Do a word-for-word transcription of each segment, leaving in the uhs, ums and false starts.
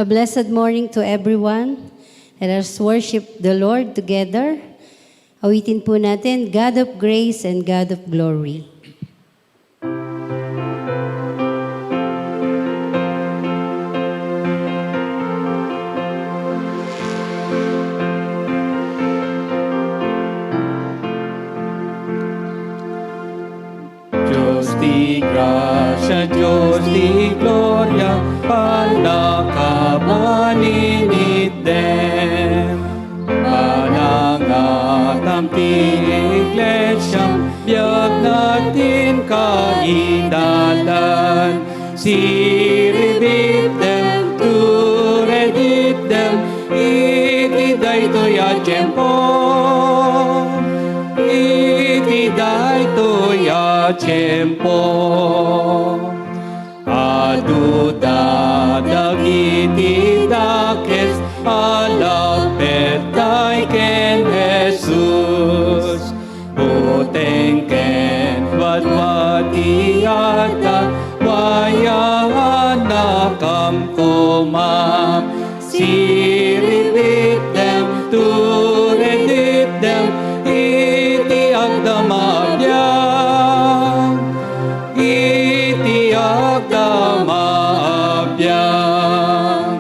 A blessed morning to everyone. Let us worship the Lord together. Awitin po natin, God of grace and God of glory. Dios ti grasia, Dios ti gloria, pannakabalinitdem. Panangatam ti iglesiam, biagna ti kaidalan. Siribitdem, tureditdem, iti daytoy a tiempo. Iti daytoy a tiempo. Adu da dagiti dakes a lapet tay ken Jesus. Buteng ken wadwad ti adda, wayaannakam koma. Siribitdem, tureditdem, iti agdama a biag, iti agdama a biag.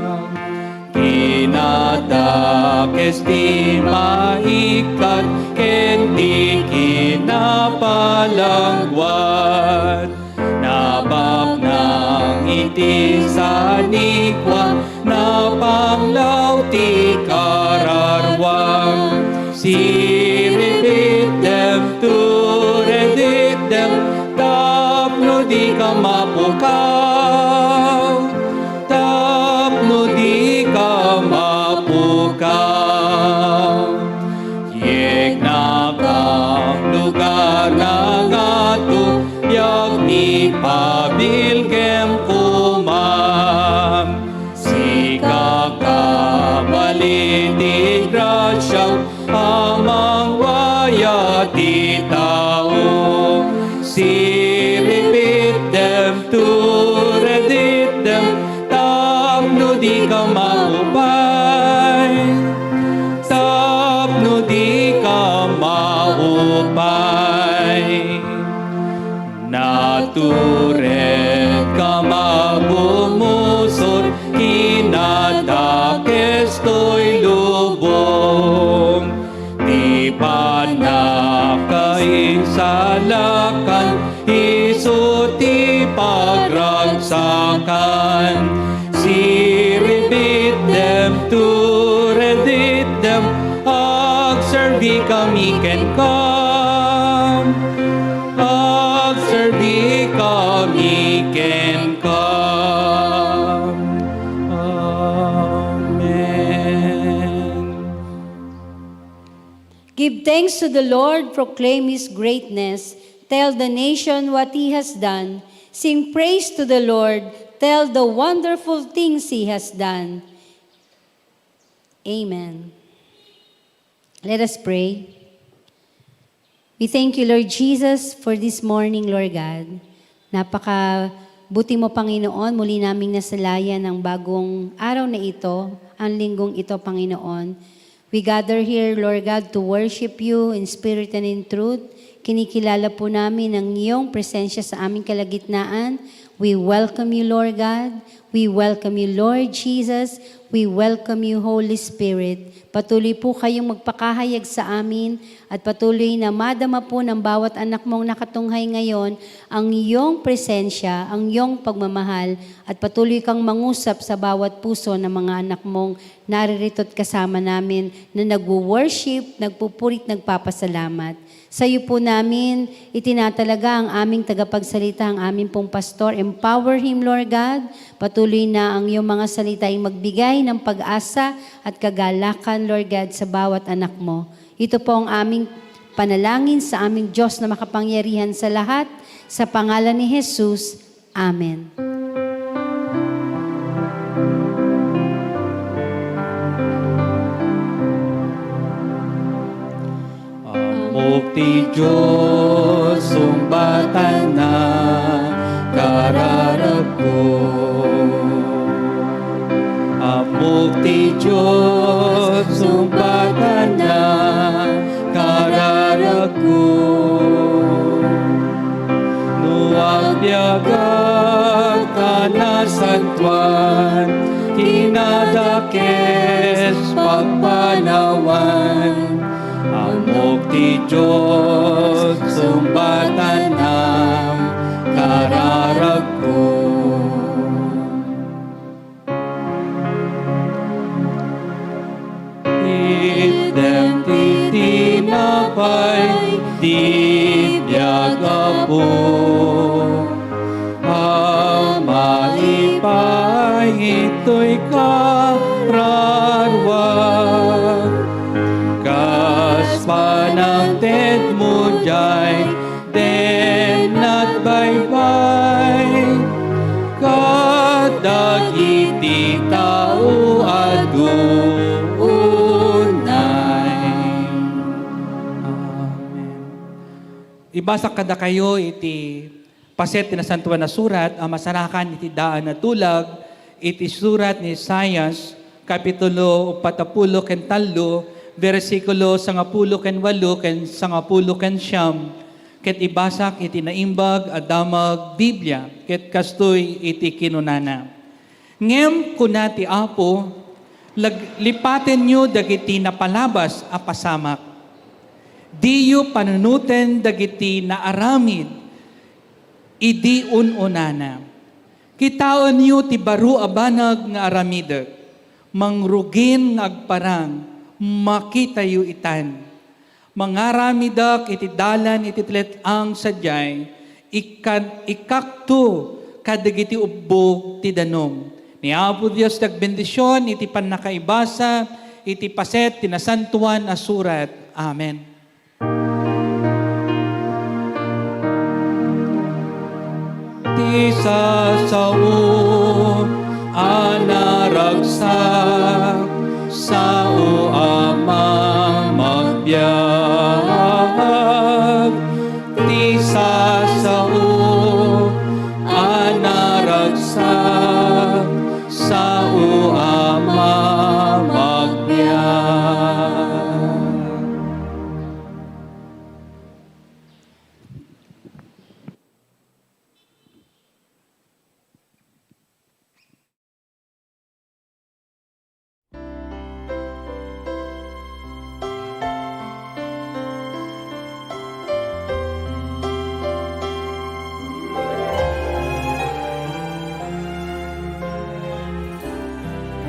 Kinadakes ti maikkat ken ti kinapalangguad. Nabaknang iti sanikua, napanglaw ti kararuam. Siribitdem, tureditdem, tapno dika mapukaw, tapno dika mapukaw. Yegna kam, lugar nga adu, biag ni pabilgem koma. Sika kabalin ti grasiam a mangwaya ti tao. Siribitdem, tureditdem, tapno dika maupay, tapno dika maupay. Natured ka mabumusor, kinadakes toy lubong. Ti pannakaisalakan, isu ti pagragsakan. Siribitdem, tureditdem, agserbikami kenka. Agserbikami kenka. Amen. Give thanks to the Lord, proclaim his greatness, tell the nation what he has done, sing praise to the Lord, tell the wonderful things he has done. Amen. Let us pray. We thank you, Lord Jesus, for this morning, Lord God. Napakabuti mo, Panginoon, muli naming nasalayan ang bagong araw na ito, ang linggong ito, Panginoon. We gather here, Lord God, to worship you in spirit and in truth. Kinikilala po namin ang iyong presensya sa aming kalagitnaan. We welcome you, Lord God. We welcome you, Lord Jesus. We welcome you, Holy Spirit. Patuloy po kayong magpakahayag sa amin at patuloy na madama po ng bawat anak mong nakatunghay ngayon ang iyong presensya, ang iyong pagmamahal, at patuloy kang mangusap sa bawat puso ng mga anak mong naririto't kasama namin na nagwo-worship, nagpupuri't nagpapasalamat. Sa'yo po namin itinatalaga ang aming tagapagsalita, ang aming pong pastor. Empower him, Lord God. Patuloy na ang iyong mga salita ay magbigay ng pag-asa at kagalakan, Lord God, sa bawat anak mo. Ito po ang aming panalangin sa aming Diyos na makapangyarihan sa lahat, sa pangalan ni Jesus. Amen. Ammok ti Dios, sungbatanna kararagko. ti Dios, sungbatanna kararagko. No agbiagak a nasantoan, kinadakes pagpanawan, ammok ti Dios, sungbatanna kararagko. Itdem ti tinapay ti biag, Apo, a maipaay itoy kararua, kas panangtedmo diay den nagbaybay kadagiti tao adu unay. Amen. Ibasak kadakayo iti paset ti Nasantoan a Surat a masarakan iti daan a tulag iti surat ni Isaias, kapitulo uppat a pulo ken tallo, bersikulo sangapulo ken walo ken sangapulo ken siam. Ket ibasak iti Naimbag a Damag Biblia, ket kastoy iti kinunana, "Ngem kuna ti Apo, lag-, lipatenyo dagiti napalabas a pasamak. Diyo panunoten dagiti naaramid idi un-unana. Kitaenyo ti baro a banag nga aramidek. Mangrugin nga agparang, makitayo itan. Mangaramidek iti dalan iti let-ang sadiay, ikkan-, ikkakto kadagiti ubbog ti danum." Ni Apo Dios ti agbendision iti pannakaibasa iti paset ti Nasantoan a Surat. Amen. Ti sasao a naragsak, sao a mamagbiag. Ti sasao a naragsak, sao a mamagbiag.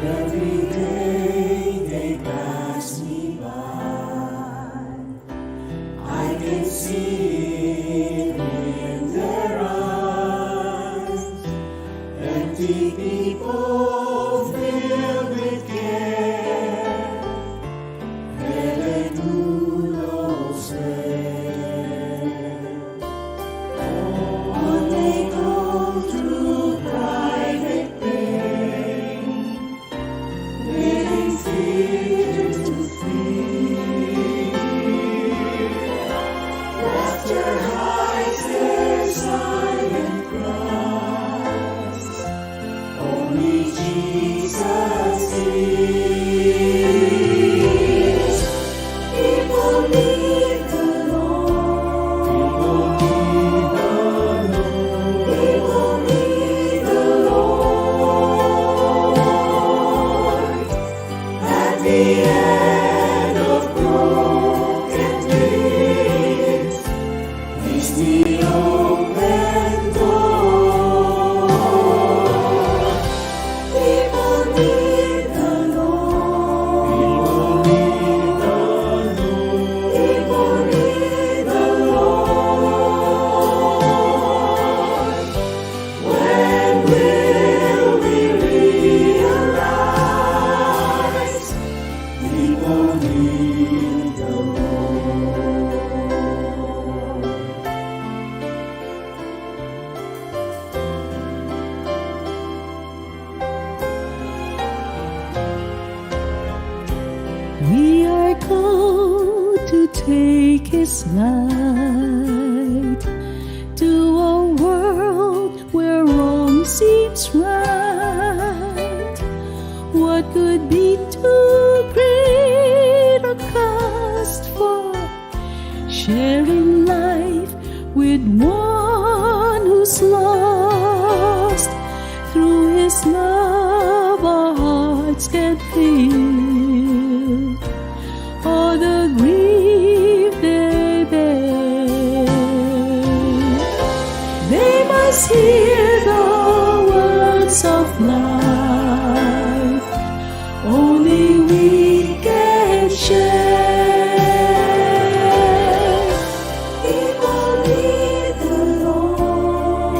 Every day they pass me by. I can see it in their eyes. Empty people filled with care, and they do not spare. But they go through private pain, living fear to fear. Laughter hides their silent cries. Only Jesus hears. People need the Lord. People need the Lord. People need the Lord. At the end of broken dreams, is the open door. People need the Lord. People need the Lord. People need the Lord. When will we realize people need the Lord? We are called to take His light to a world where wrong seems right. What could be Sharing life with one who's lost. Through his love, our hearts can feel all the grief they bear. They must hear the words of life only we can share. People need the Lord.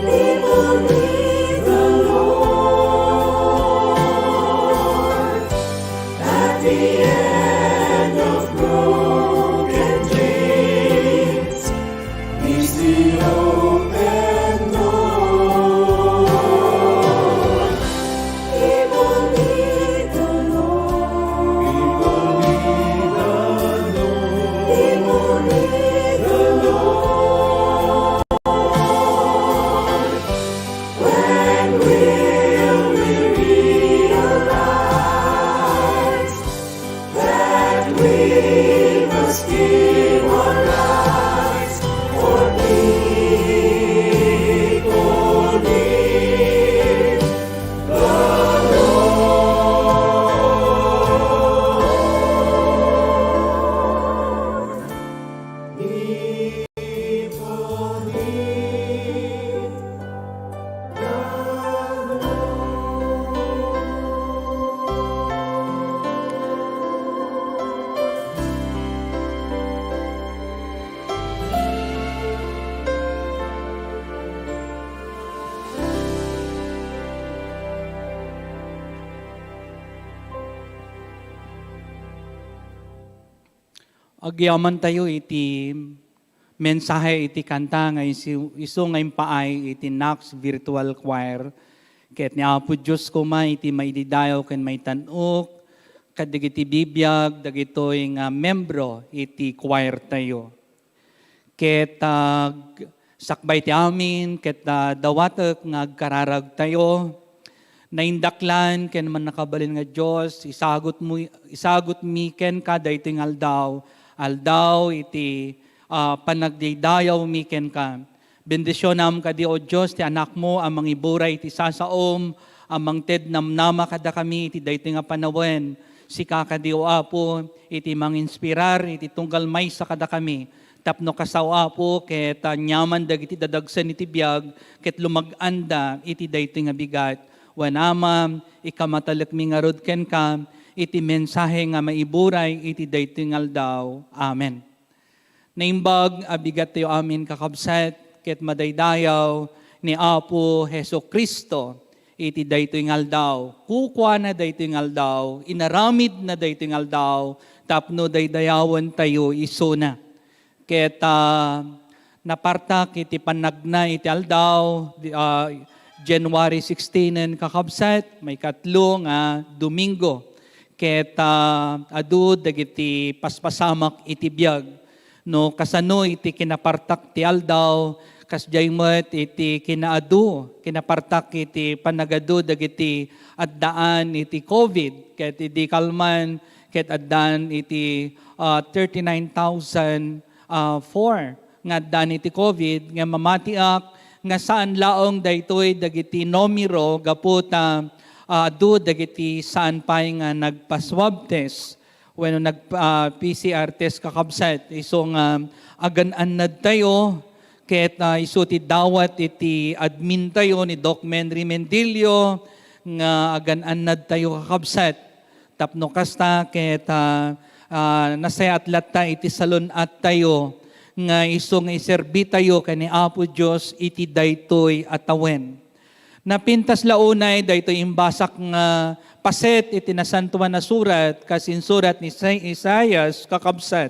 People need the Lord. At the end of broken dreams, is the open door. People need the Lord. People need the Lord. When will we realize that we must give our lives for people need the Lord. People need Agyamantayo iti mensahe iti kanta nga isu, isu nga impaay iti Knox Virtual Choir. Ket ni Apo Dios koma iti maididayaw ken maitan-ok kadagiti bibiag dagitoy nga membro iti choir tayo. Ket, ah, sakbay ti amin, ket, ah, dawatek nga agkararagtayo. Naindaklan ken mannakabalin nga Dios, isagut mo, isagut mi kenka daytoy nga aldaw, aldaw iti, ah, panagdaydayaw mi kenka. Bendisionam kadi, O Dios, ti anakmo a mangiburay iti sasaom, a mangted namnama kadakami iti daytoy nga panawen. Sika kadi, O Apo, iti manginspirar iti tunggal maysa kadakami. Tapno kasta, O Apo, ket aniaman dagiti dadagsen iti biag, ket lumag-anda iti daytoy nga bigat. Wen Ama, ikamatalekmi ngarud kenka iti mensahe nga maiburay iti daytoy nga aldaw. Amen. Naimbag a bigattayo amin, kakabsat, ket madaydayaw ni Apo Jesu-Cristo iti daytoy nga aldaw. Kukuana daytoy nga aldaw, inaramidna daytoy nga aldaw, tapno daydayawentayo isuna. Ket, ah, napartak iti pannagna iti aldaw, di, ah, January sixteen, kakabsat, maikatlo nga Domingo. Ket, ah, adu dagiti paspasamak iti biag. No kasano iti kinapartak ti aldaw, kasdiay met iti kinaadu, kinapartak iti panagadu dagiti addaan iti covid. Ket idi kalman, ket addaan iti, ah, thirty-nine thousand, ah, four nga addaan iti covid, nga mamatiak nga saan laeng daytoy dagiti numero gapu ta, ah, adu dagiti saan pay nga nagpa-swab test wenno nag-, ah, P C R test, kakabsat. Isu nga agan-annadtayo ket, ah, isu ti dawat iti admintayo ni Doc Menry Mendilio nga agan-annadtayo, kakabsat. Tapno kasta ket, ah, ah, nasayaat latta iti salun-attayo nga isu nga iserbitayo ken ni Apo Dios iti daytoy a tawen. Napintas la unay daytoy imbasak nga paset iti Nasantoan a Surat, kas insurat ni Isai-, Isaias, kakabsat,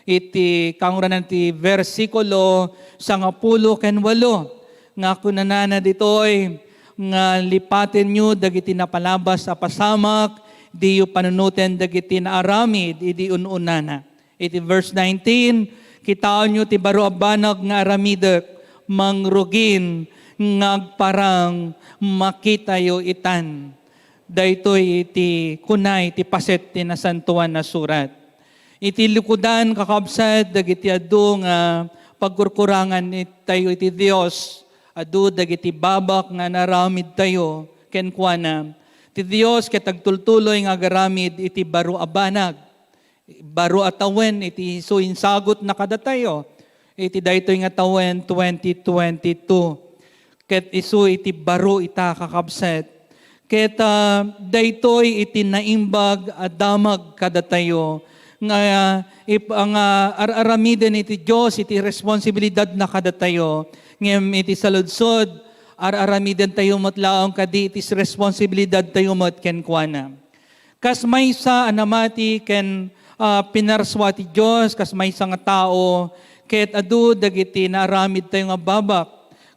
iti kangrunan ti bersikulo sangapulo ken walo, nga kunanana ditoy, nga lipatenyo dagiti napalabas a pasamak, diyo panunoten dagiti naaramid idi un-unana. Iti verse nineteen, kitaenyo ti baro a banag nga aramidek, mangrugin nga agparang, makitayo itan. Daytoy iti kuna iti paset ti Nasantoan a Surat. Iti likudan, kakabsat, dagiti adu nga pagkurkurangan it-, tayo iti Dios, adu dagiti babak nga naaramid tayo kenkuana. Ti Dios ket agtultuloy nga agaramid iti baro a banag, baro a tawen iti isu insagutna kadatayo iti daytoy nga tawen twenty twenty-two. Ket isu iti baro ita, kakabsat. Ket, ah, daytoy iti naimbag a damag kadatayo nga, ah, ip-, nga ar-aramiden iti Dios iti responsibilidadna kadatayo. Ngem iti saludsod, ar-aramiden tayo met laeng kadi iti responsibilidad tayo met kenkuana. Kas maysa a namati ken, ah, pinarsua ti Dios, kas maysa nga tao, ket adu dagiti naaramid tayo nga babak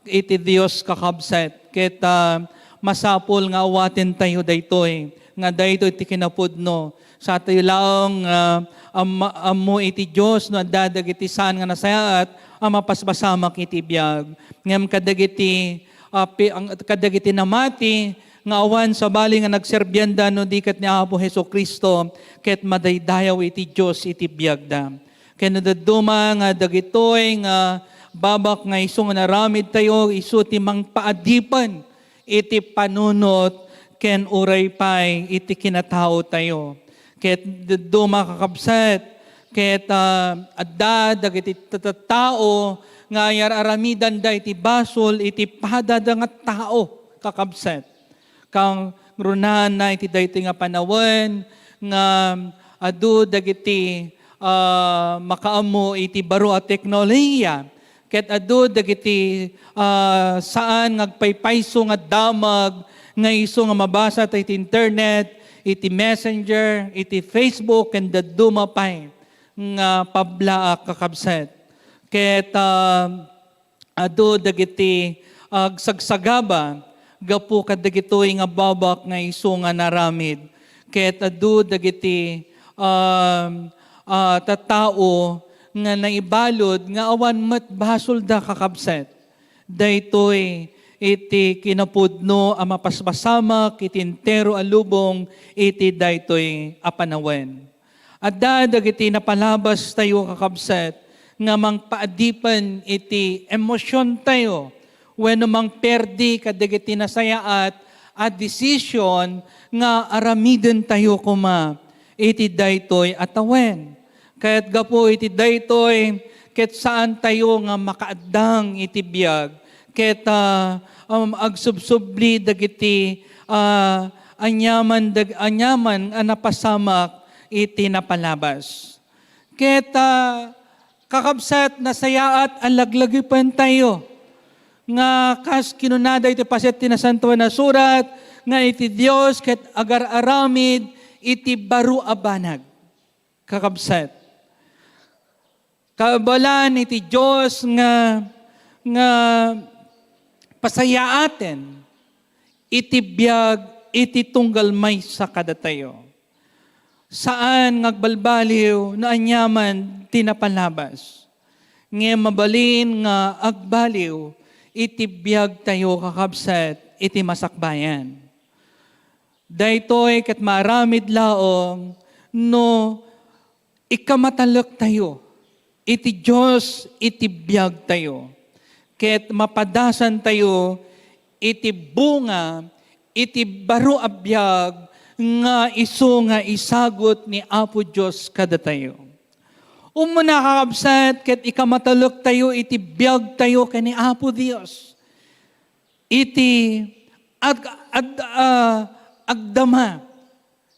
iti Dios, kakabsat. Ket, ah, masapul nga awaten tayo daytoy, nga daytoy ti kinapudno. Sa tayo laeng, ah, am-, ammo iti Dios no adda dagiti saan nga nasayaat a mapaspasamak iti biag. Ngem kadagiti, ah, pi-, ang, kadagiti namati, nga awan sabali nga nagserbianda no di ket ni Apo Jesu-Cristo, ket madaydayaw iti Dios iti biagda. Ken no dadduma nga dagitoy nga babak nga isu nga naaramid tayo, isu ti mangpaadipen iti panunot ken uray pay iti kinatao tayo. Ket dadduma, kakabsat, ket, ah, adda dagiti tattao nga ar-aramidanda iti basol iti padada nga tao, kakabsat. Kangrunaanna iti daytoy nga panawen nga adu dagiti, ah, makaammo iti baro a teknolohiya, ket adu dagiti, ah, saan nga agpaypayso nga damag nga isu nga mabasa ta iti internet, iti messenger, iti Facebook, ken dadduma pay nga pablaak, kakabsat. Ket, ah, adu dagiti agsagsagaba gapu kadagitoy nga babak nga isu nga naaramid. Ket adu dagiti, um, ah, tattao nga naibalud nga awan met basolda, kakabsat. Daytoy iti kinapudno a mapaspasamak iti entero a lubong iti daytoy a panawen. Adda dagiti napalabas tayo, kakabsat, nga mangpaadipen iti emosyon tayo wenno mangperdi kadagiti nasayaat a desisyon nga aramiden tayo koma iti daytoy a tawen. Ket gapu iti daytoy, ket saan tayo nga makaaddang iti biag, ket, ah, um, agsubsubli dagiti, ah, aniaman dag-, aniaman a napasamak iti napalabas. Ket, ah, kakabsat, nasayaat a laglagipen tayo nga kas kinunada iti paset ti Nasantoan a Surat nga iti Dios ket agar-aramid iti baro a banag. Kakabsat, kabaelan iti Dios nga, nga pasayaaten iti biag iti tunggal maysa kadatayo. Saan nga agbalbaliw no aniaman ti napalabas, ngem mabalin nga agbaliw iti biagtayo, kakabsat, iti masakbayan. Daytoy ket maaramid laeng no ikamatalektayo iti Dios iti biagtayo, ket mapadasantayo iti bunga iti baro a biag nga isu nga isagut ni Apo Dios kadatayo. Umuna, kakabsat, ket ikamatalektayo iti biagtayo ken ni Apo Dios iti ag-, ad-, ah, agdama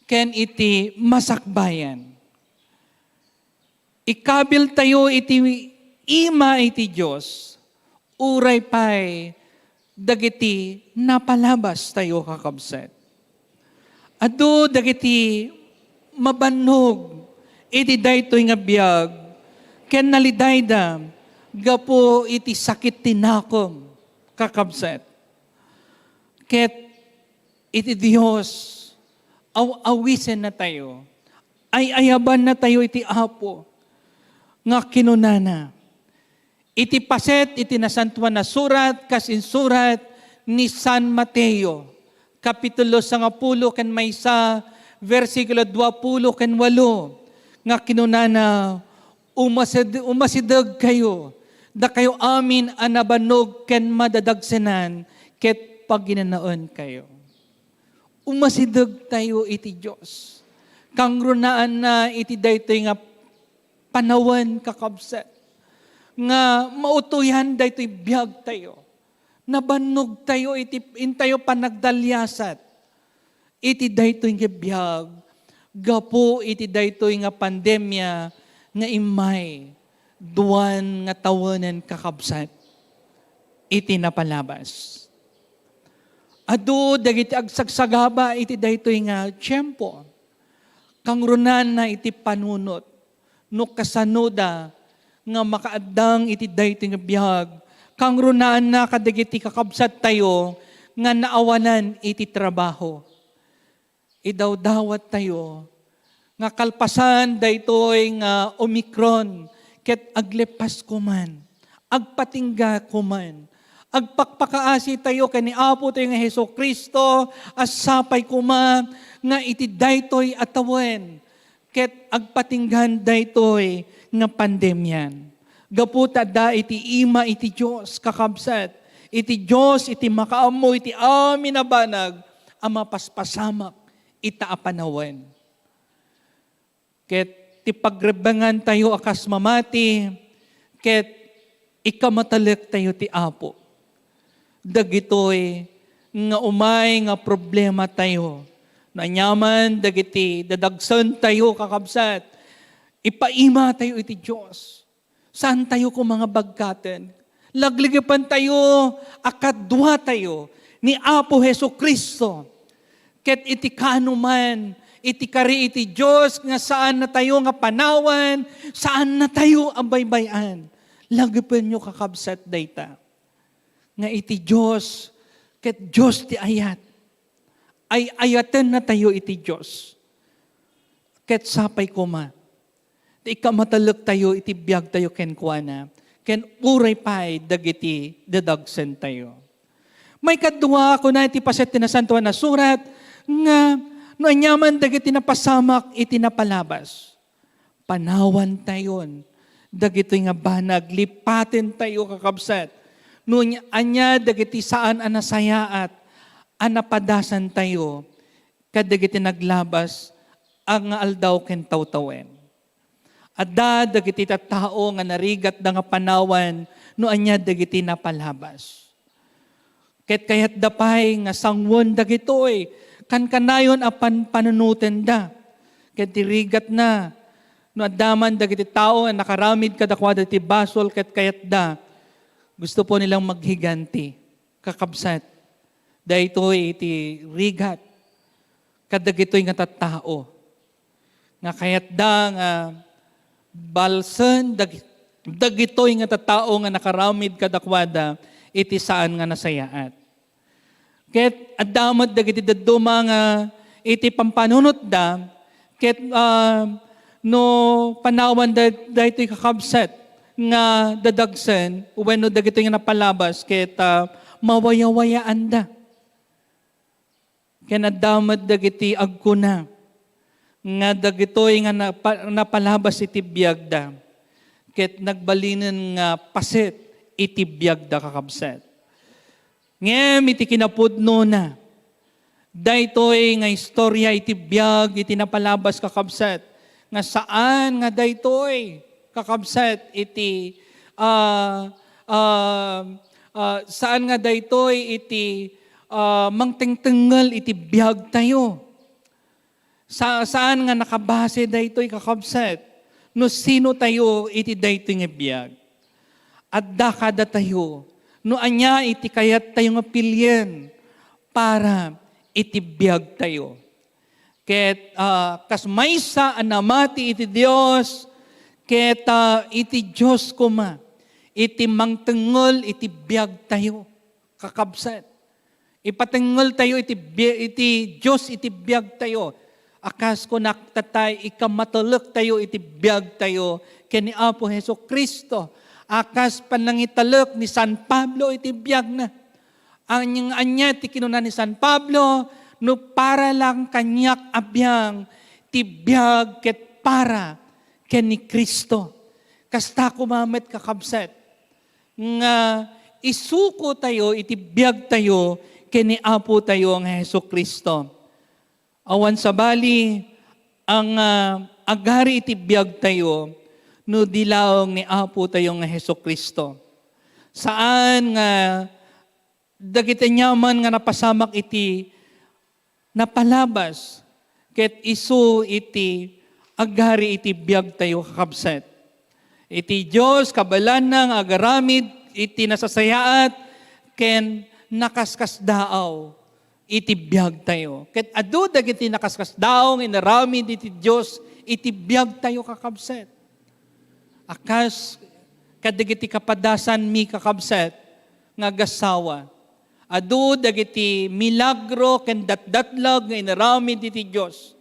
ken iti masakbayan. Ikabiltayo iti ima iti Dios, uray pay dagiti napalabastayo, kakabsat. Adu dagiti mabannog iti daytoy nga biag ken nalidayda gapu iti sakit ti nakem, kakabsat. Ket iti Dios, aw-, awisennatayo, ay-ayabannatayo iti Apo nga kinunana, iti paset iti Nasantoan a Surat, kas insurat ni San Mateo, kapitulo sangapulo ken maysa, bersikulo duapulo ken walo. nga kinunana, "Umased-, umasidegkayo, dakayo amin a nabannog ken madadagsenan, ket paginanaenkayo." Umasidegtayo iti Dios. Kangrunaanna iti daytoy nga panawen, kakabsat, nga mautoyan daytoy biagtayo. Nabannogtayo iti, intayo panagdaliasat iti daytoy nga biag, gapu iti daytoy nga pandemia nga immay duan nga tawenen, kakabsat, iti napalabas. Adu dagiti agsagsagaba iti daytoy nga tiempo. Kangrunaanna iti panunot no kasanoda nga makaaddang iti daytoy nga biag. Kangrunaanna kadagiti kakabsattayo nga naawanan iti trabaho. Idawdawattayo nga kalpasan daytoy nga Omicron ket aglepas koman, agpatingga koman, agpakpakaasitayo ken ni Apotayo nga Jesu-Cristo a sapay koma nga iti daytoy a tawen ket agpatinggan daytoy nga pandemian. Gapu ta adda iti ima iti Dios, kakabsat, iti Dios iti makaammo iti amin a banag a mapaspasamak ita a panawen. Ket ti pagrebbengantayo a kas mamati, ket ikamatalaektayo ti Apo. Dagitoy nga umay nga problematayo, no aniaman dagiti dadagsentayo, kakabsat, ipaimatayo iti Dios. Saantayo koma nga bagkaten. Lagligipentayo a kaduatayo ni Apo Jesu-Cristo. Ket iti kaanoman, iti kari iti Dios nga saannatayo nga panawan, saannatayo a baybay-an. Lagipenyo, kakabsat, dayta. Nga iti Dios, ket Dios ti ayat. Ay-ayatennatayo iti Dios. Ket sapay koma, ti ikamatalaektayo iti biagtayo kenkuana, ken uray pay dagiti dadagsentayo. Maikadua, kuna iti paset ti Nasantoan a Surat, nga no aniaman dagiti napasamak iti napalabas, panawantayon dagitoy nga banag, lipatentayo, kakabsat, no ania, ania dagiti saan a nasayaat a napadasantayo kadagiti naglabas a nga aldaw ken tawtawen. Adda dagiti tattao nga narigatda nga panawan no ania dagiti napalabas. Ket kayatda pay nga sangoen dagitoy kankanayon a pan-, panunotenda. Ket ti rigatna, no adda man dagiti tao a nakaramid kadakuada iti basol ket kayatda, gusto po nilang maghiganti. Kakabsat, daytoy iti rigat kadagitoy nga tattao nga kayatda nga balsen dag-, dagitoy nga tattao nga nakaramid kadakuada iti saan nga nasayaat. Ket adda met dagiti dadduma nga iti pampanunotda, ket, ah, no panawan da-, daytoy kakabsat nga dadagsen wenno dagitoy nga napalabas ket, ah, mawayawayaanda. Ken adda met dagiti agkuna nga dagitoy nga napa-, napalabas iti biagda, ket nagbalinen nga paset iti biagda, kakabsat. Ngem iti kinapudnona, daytoy nga istorya iti biag iti napalabas, kakabsat, nga saan nga daytoy, kakabsat, iti, ah, ah, ah, saan nga daytoy iti, ah, mangtengtengngel iti biagtayo. Sa-, saan nga nakabase daytoy, kakabsat, no sino tayo iti daytoy nga biag. Adda kadatayo no ania iti kayattayo nga pilien para iti biagtayo. Ket, ah, kas maysa a namati iti Dios, ket, ah, iti Dios koma iti mangtengngel iti biagtayo, kakabsat. Ipatengngel tayo iti bi-, iti Dios iti biag tayo. A kas kunak, tatay, ikamatulek tayo iti biag tayo ken ni Apo Jesu-Cristo. A kas panangitalek ni San Pablo iti biagna. Ania, ania ti kinuna ni San Pablo, "No para lang kaniak a biang ti biag ket para ken ni Cristo. Kasta koma met, kakabsat, nga isukotayo iti biagtayo ken ni Apotayo nga Jesu-Cristo. Awan sabali ang, ah, agari iti biagtayo no di laeng ni Apotayo nga Jesu-Cristo. Saan nga dagiti aniaman nga napasamak iti napalabas, ket isu iti agari iti biagtayo, kakabsat. Iti Dios, kabaelanna nga agaramid iti nasasayaat ken nakaskasdaaw iti biagtayo. Ket adu dagiti nakaskasdaaw nga inaramid iti Dios iti biagtayo, kakabsat. A kas kadagiti kapadasanmi, kakabsat, nga agassawa, adu dagiti milagro ken datdatlag nga inaramid iti Dios.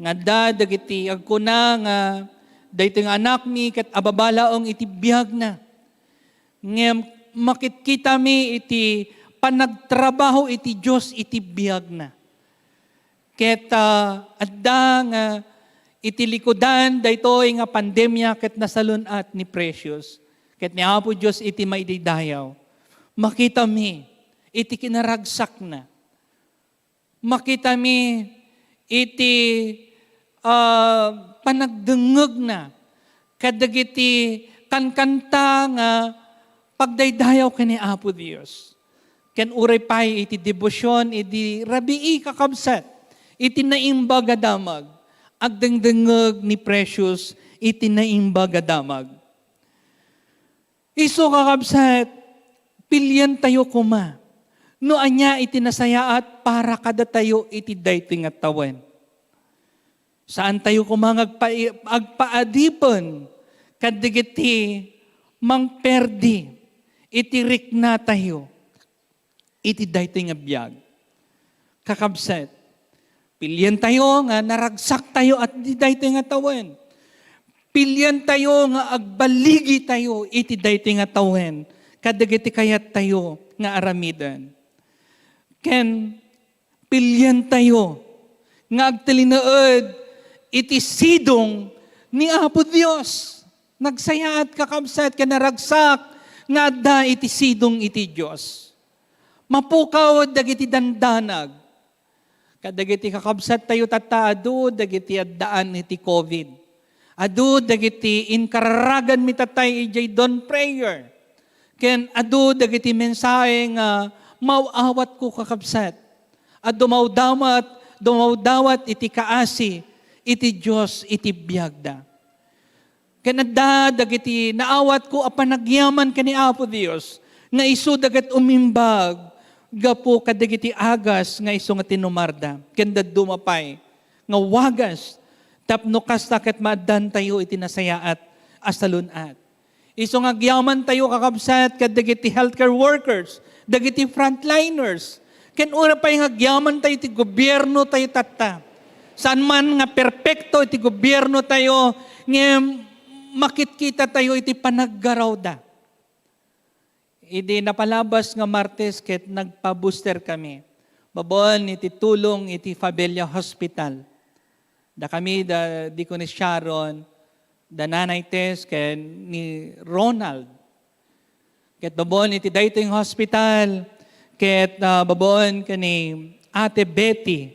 Nga adda dagiti agkuna nga, "Daytoy nga anakmi ket ababa laeng iti biagna." Ngem makitkitami iti panagtrabaho iti Dios iti biagna. Ket, ah, adda nga iti likudan daytoy nga pandemia ket nasalun-at ni Precious ket ni Apo Dios iti maidaydayaw. Makitami iti kinaragsakna. Makitami iti, ah, panagdengngegna kadagiti kankanta nga pagdaydayaw ken ni Apo Dios. Ken uray pay iti debosion idi rabii, kakabsat, iti Naimbag a Damag, agdengdengngeg ni Precious iti Naimbag a Damag. Isu, kakabsat, pilientayo koma no ania iti nasayaat para kadatayo iti daytoy nga tawen. Saantayo koma nga agpa-, agpaadipen kadagiti mangperdi iti riknatayo iti daytoy nga biag. Kakabsat, pilientayo nga naragsaktayo iti daytoy nga tawen. Pilientayo nga agbaligitayo iti daytoy nga tawen kadagiti kayattayo nga aramiden. Ken pilientayo nga agtalinaed iti sidong ni Apo Dios. Nagsayaat, kakabsat, ken naragsak nga adda iti sidong iti Dios. Mapukaw dagiti dandanag. Kadagiti kakabsattayo tatta, adu dagiti addaan iti covid. Adu dagiti inkararaganmi tatta idiay dawn prayer. Ken adu dagiti mensahe nga maaw-awatko, kakabsat, a dumawdawat, dumawdawat iti kaasi iti Dios iti biagda. Ken adda dagiti naawatko a panagyaman ken ni Apo Dios nga isuda ket umimbag gapu kadagiti agas nga isu nga tinumarda ken dadduma pay nga wagas tapno kasta ket maaddantayo iti nasayaat a salun-at. Isu nga agyamantayo, kakabsat, kadagiti healthcare workers, dagiti frontliners, ken uray pay nga agyamantayo iti gobiernotayo tatta. Saan man nga perpekto iti gobiernotayo, ngem makitkitatayo iti panaggarawda. Idi napalabas nga Martes ket nagpa-booster kami. Babaen iti tulong iti Fabella Hospital. Dakami da Deaconess Sharon, da Nanay Tess, ken ni Ronald. Ket babaen iti daytoy nga hospital, ket, ah, babaen ken ni Ate Betty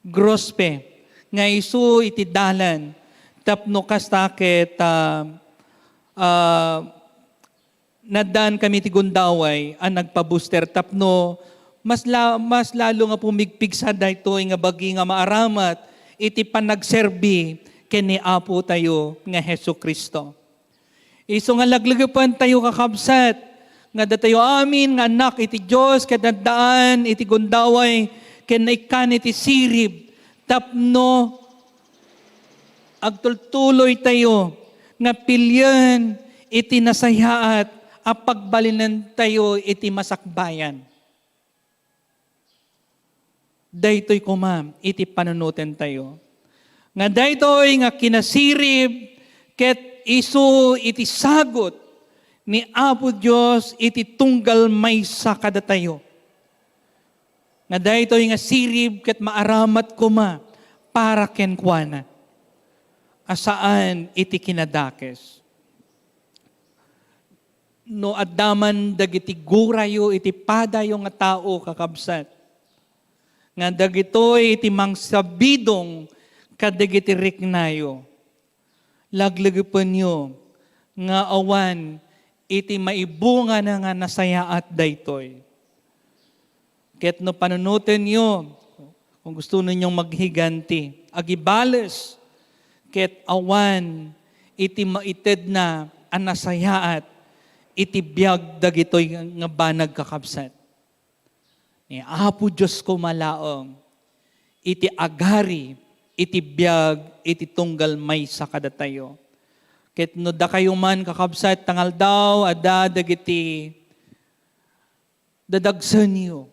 Grospe, nga isu iti dalan, tapno kasta ket, ah, ah, naddaan kami ti gundaway a nagpa-booster tapno mas la-, mas lalo nga pumigpigsa daytoy nga bagi nga maaramat iti panagserbi ken ni Apotayo nga Jesu-Cristo. Isu nga laglagipantayo, kakabsat, nga datayo amin nga annak iti Dios ket naddaan iti gundaway ken naikkan iti sirib tapno agtultuloytayo nga pilien iti nasayaat a pagbalinentayo iti masakbayan. Daytoy koma iti panunotentayo. Nga daytoy nga kinasirib ket isu iti sagut ni Apo Dios iti tunggal maysa kadatayo. Nga daytoy nga sirib ket maaramat koma para kenkuana. a saan iti kinadakes. No adda man dagiti gurayo iti padayo nga tao, kakabsat, nga dagitoy iti mangsabidong kadagiti riknayo, laglegepenyo nga awan iti maibungana nga nasayaat daytoy. Ket no panunotenyo, kung gusto ninyong maghiganti, agibales, ket awan iti maitedna a nasayaat iti biag dagitoy nga banag, kakabsat. Ni Apo Dios koma laeng iti agari iti biag iti tunggal maysa kadatayo. Ket no dakayo man, kakabsat, ta nga aldaw, adda dagiti dadagsenyo.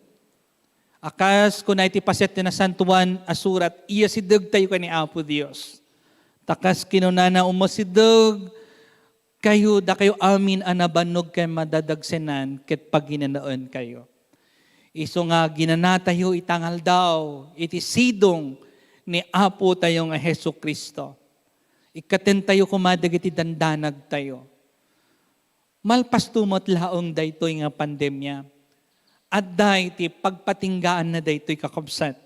A kas kuna iti paset ti Nasantoan a Surat, iyasidegtayo ken ni Apo Dios. Ta kas kinunana, umasideg kayo, dakayo amin a nabannog ken madadagsenan, ket paginanaenkayo. Isu nga ginanatayo ita nga aldaw iti sidong ni Apo tayo nga Jesu-Cristo. Ikkatentayo koma dagiti dandanagtayo. Malpasto met laeng daytoy nga pandemia. Adda iti pagpatinggaanna daytoy, kakabsat.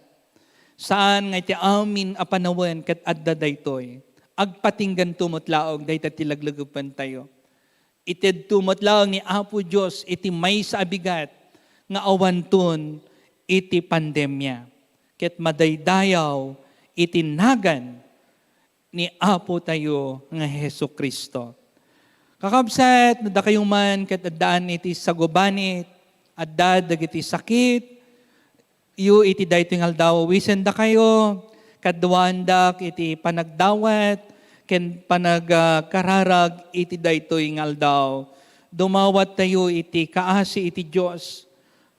Saan nga iti amin a panawen ket adda daytoy. Agpatingganto met laeng dayta ti laglegepentayo. Itedto met laeng ni Apo Dios iti maysa a bigat nga awanton iti pandemia. Ket madaydayaw iti nagan ni Apo tayo nga Jesu-Cristo. Kakabsat, no dakayo man ket addaan iti sagubanit, adda dagiti sakit, yo iti daytoy nga aldaw, wisendakayo, kaduaandak iti panagdawat, ken panagkararag iti daytoy nga aldaw. Dumawattayo iti kaasi iti Dios.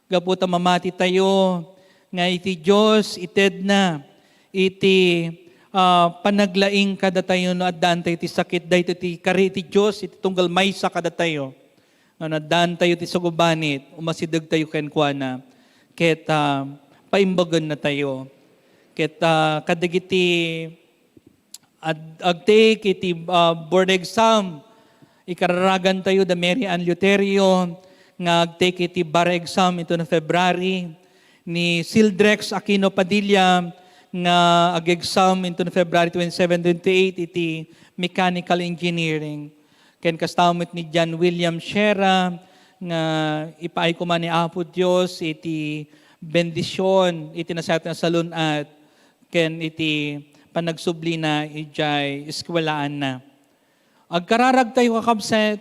Gapu ta mamati tayo nga iti Dios itedna iti, ah, panaglaing kadatayo no addaan tayo ti sakit. Daytoy ti kari iti Dios iti tunggal maysa kadatayo. Nga no addaan tayo ti sagubanit, umasideg tayo kenkuana, ket, ah, paimbagen na tayo. Ket, ah, kadagiti Ag-, agtake iti, ah, board exam. Ikararagan tayo da Mary Ann Luterio nga agtake iti bar exam into na February. Ni Sildrex Aquino Padilla nga ag-exam into na February twenty-seven, twenty-eight iti mechanical engineering. Ken kasta met ni John William Sierra nga ipaay koma ni Apo Dios iti bendision iti nasayaat nga salun-at ken iti panagsublina idiay eskuelaanna. Agkararagtayo, kakabsat,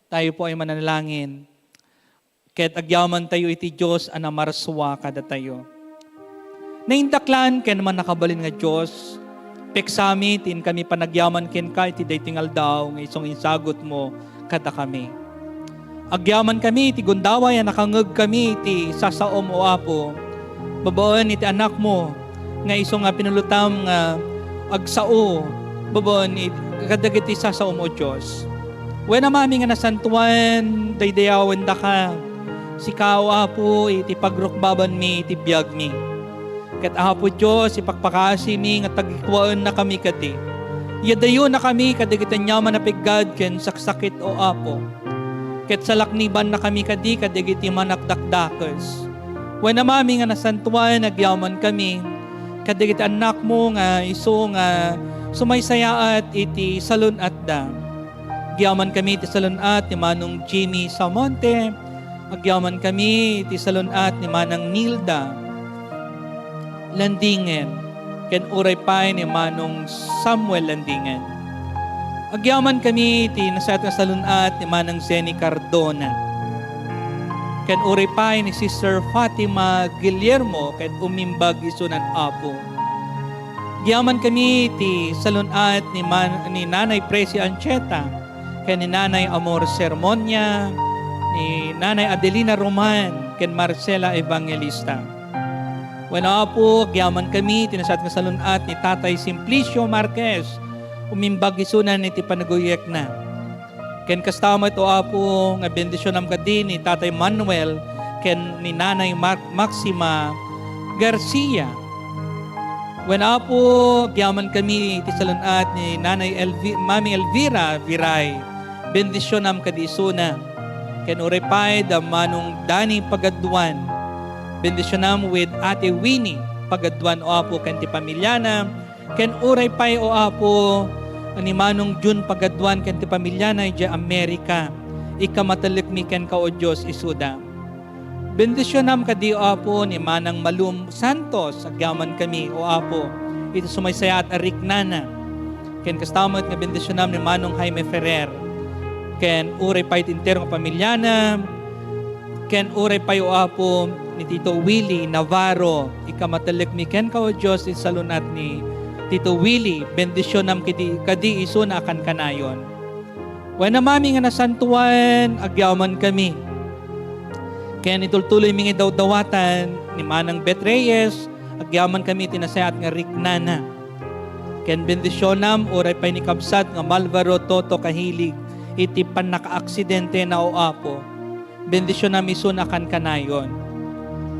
tayo po ay manalangin. Ket agyamantayo iti Dios a namarsua kadatayo. Naindaklan ken mannakabalin nga Dios, peksami ti inkami panagyaman kenka iti daytoy nga aldaw nga isu nga insagutmo kadakami. Agyamankami iti gundaway a nakangngegkami iti sasaom, O Apo, babaen iti Anakmo nga isu nga pinulotam nga agsao babaen it-, kadagiti sasaom, O Dios. Wen Amami nga nasantoan, daydayawendaka. Sika, O Apo, iti pagrukbabanmi iti biagmi. Ket Apo Dios, ipakpakaasimi nga tagikuaennakami kadi. Iyadayonakami kadagiti aniaman a peggad ken saksakit, O Apo. Ket salaknibannakami kadi kadagiti managdakdakes. Wen Amami nga nasantoan, agyamankami kadagiti annakmo nga isu nga sumaysayaat iti salun-atda. Agyamankami iti salun-at ni Manong Jimmy Samonte. Agyamankami iti salun-at ni Manang Nilda Landingen, ken uray pay ni Manong Samuel Landingen. Agyamankami iti nasayaat nga salun-at ni Manang Zenny Cardona, ken uray pay ni Sister Fatima Guillermo, ket umimbag isunan, Apo. Agyamankami iti salun-at ni Man-, ni Nanay Presi Ancheta, ken ni Nanay Amor Sermonia, ni Nanay Adelina Roman, ken Marcela Evangelista. Wen, Apo, agyamankami iti nasayaat nga salun-at ni Tatay Simplicio Marquez, umimbag isunan iti panaguyekna. Ken kasta met, O Apo, nga bendisionam kadi ni Tatay Manuel ken ni Nanay Mar-, Maxima Garcia. Wen, Apo, agyamankami iti salun-at ni Nanay Elvi-, Mami Elvira Viray. Bendisionam kadi isuna. Ken uray pay da Manong Dani Pagaduan. Bendisionam with Ate Winnie Pagaduan, O Apo, ken ti pamiliana. Ken uray pay, O Apo, ni Manong Jun Pagaduan ken ti pamiliana idiay Amerika. Ikamatellekmi kenka, O Dios, isuda. Bendisionam kadi, O Apo, ni Manang Malum Santos, agyamankami, O Apo, iti sumaysayaat a riknana. Ken kasta met nga bendisionam ni Manong Jaime Ferrer. Ken uray pay ti entero nga pamiliana, ken uray pay, O Apo, ni Tito Willie Navarro, ikamatellekmi kenka, O Dios, iti salun-at ni Tito Willie, bendisionam kadi, kadi isuna a kankanayon. Wen, Amami nga nasantoan, agyamankami. Ken itultuloymi nga idawdawatan ni Manang Bet Reyes, agyamankami iti nasayaat nga riknana. Ken bendisionam, uray pay ni kabsat nga Malvaro Toto Kahilig, iti pannakaaksidentena, O Apo. Bendisionam isuna a kankanayon.